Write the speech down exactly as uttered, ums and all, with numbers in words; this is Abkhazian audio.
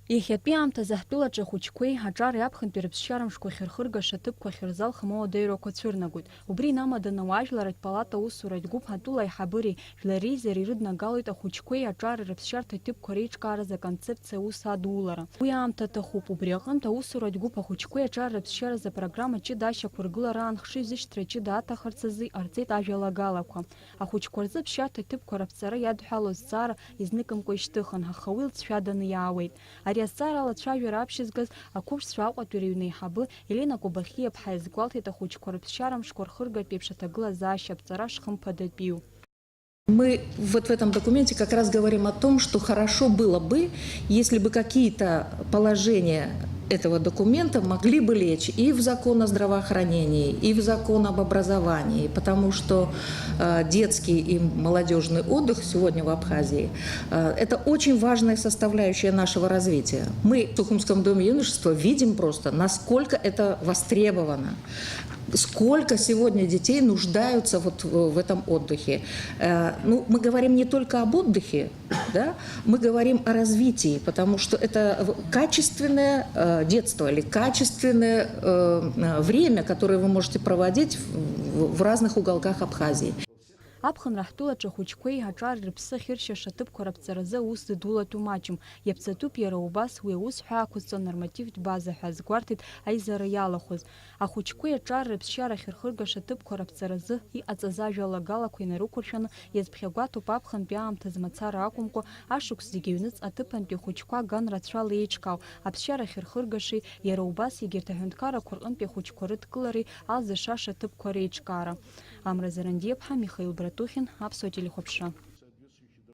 Иахьатәи аамҭазы ҳтәылаҿы ахәыҷқәеи аҿареи аԥхынтәи рыԥсшьара мшқәа ахьырхыргаша ҭыԥқәа ахьырзалхым ауадаҩрақәа цәырнагоит. Убри инамаданы ауаажәларратә палата аусуратә гәыԥ атәыла аиҳабыреи жәлар реизареи ирыднагалоит ахәыҷқәеи аҿареи рыԥсшьарҭа ҭыԥқәа реиҿкааразы аконцепциа аус адулара. Уи аамҭа аҭахуп. Убри аҟынтә аусуратә гәыԥ ахәыҷқәеи аҿареи рыԥсшьаразы апрограмма ҷыда ашьақәыргылараан хшыҩзышьҭра ҷыда аҭахарц азы иҟарҵеит ажәалагалақәа. Ахәыҷқәа рзы аԥсшьарҭа ҭыԥқәа раԥҵара иадҳәалоу азҵаара изныкымкәа ишьҭыхын, аха уи лҵшәаданы иаауеит. Ари азҵаара алацәажәара аԥшьызгаз ақәыԥшцәа Аҟәатәи рыҩны аиҳабы Елена Кобахиаԥҳа иазгәалҭеит ахәыҷқәа рыԥсшьара мшқәа рхыргартә еиԥш аҭагылазаашьа аԥҵара шхымԥадатәиу. Мы вот в этом документе как раз говорим о том, что хорошо было бы, если бы какие-то положения этого документа могли бы лечь и в закон о здравоохранении, и в закон об образовании, потому что э, детский и молодежный отдых сегодня в Абхазии э, это очень важная составляющая нашего развития. Мы в Сухумском доме юношества видим просто, насколько это востребовано. Сколько сегодня детей нуждаются вот в этом отдыхе. Э, ну, мы говорим не только об отдыхе, да? Мы говорим о развитии, потому что это качественное э, детство или качественное э, время, которое вы можете проводить в, в разных уголках Абхазии. Аԥхынра ҳтәылаҿы ахәыҷқәеи аҿар рыԥсы ахьыршьаша аҭыԥқәа раԥҵаразы аус зыдулатәу маҷым, иаԥҵатәуп иара убас уи аус ҳәа ақәызҵо анормативтә база ҳәа азгәарҭеит аизара иалахәыз. Ахәыҷқәеи аҿар рыԥсшьара ахьырхыргаша аҭыԥқәа раԥҵаразы иҟаҵаз ажәалагалақәа инарықәыршәаны иазԥхьагәаҭоуп аԥхынтәи аамҭазы мацара акәымкәа, ашықәс зегьы аҩныҵ аҭыԥантәи ахәыҷқәа ган рацәала еиҿкаау, аԥсшьара ахьырхыргашеи, иара убас егьырҭ аҳәынҭқаррақәа рҟынтәи ахәыҷқәа рыдкылареи алзышаша аҭыԥқәа реиҿкаара. Амра Зарандиаԥҳа, Михаил Братухин, Аԥсуа телехәаԥшра.